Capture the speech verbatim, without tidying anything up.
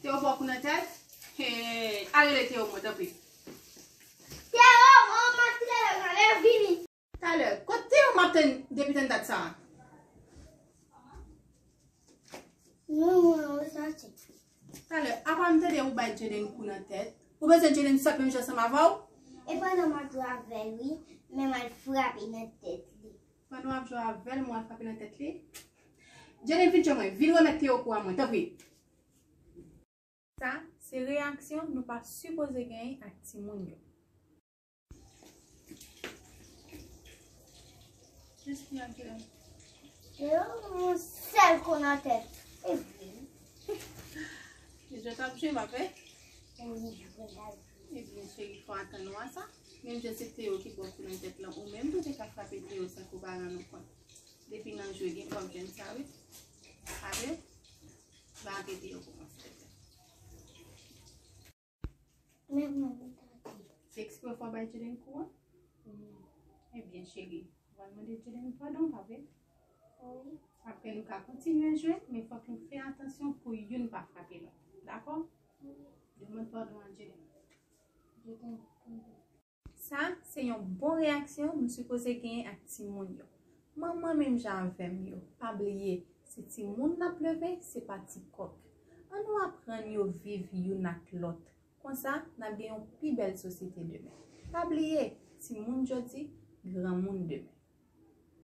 Teo ba w kou nan tèt? Hey, al rele Teo mwen, tanpri. Teo, mwen, mwen, talè, talè, vini. Talè, kot Teo m ap tann depi tann dat sa a? Non, mwen, mwen santi. Talè, apa m tande ou bay Jaylen kou nan tèt? Ou bezwen Jaylen sot menm jan ansanm avè w? E pandan m ap jwe avè l, wi, men m al frape nan tèt li. Pandan w ap jwe avè l, mwen al frape nan tèt li? Jaylen, vin jwenn mwen, vin remèt Teo kou a mwen, tanpri. Sa, se reyaksyon nou pa sipoze genyen ak timoun yo. Jis pou y ap jwe. Yo, yon sèl kou nan tèt. Ebyen. Li jwe t ap jwe, pa vre? Wi, jwe l ap jwe. Ebyen, cheri, fò atann ou a sa. Menm jan se Teo ki ba w kou nan tèt lan, ou menm tou te ka frape Teo san ke w pa rann ou kont. Depi nan jwe, gen pwoblèm sa, wi. Pa vre? Lage Teo pou mwen, silvouplè. Men mwen, mwen tande. Se eksprè w fè w bay Jaylen kou an? Wi. Ebyen, cheri, ou pral mande Jaylen padon, pa vre? Wi. Apre, nou ka kontinye jwe, men fòk nou fè atansyon pou youn pa frape lòt. Dakò? Wi. Demann padon a Jaylen. Jaylen, padon. Sa, se yon bon reyaksyon nou sipoze genyen ak timoun yo. Manman menm jan avè m yo, pa bliye, se timoun n ap leve, se pa ti kòk. Ann nou aprann yo viv youn ak lòt. Konsa, n ap gen yon pi bèl sosyete demen. Pa bliye, timoun jodi, granmoun demen.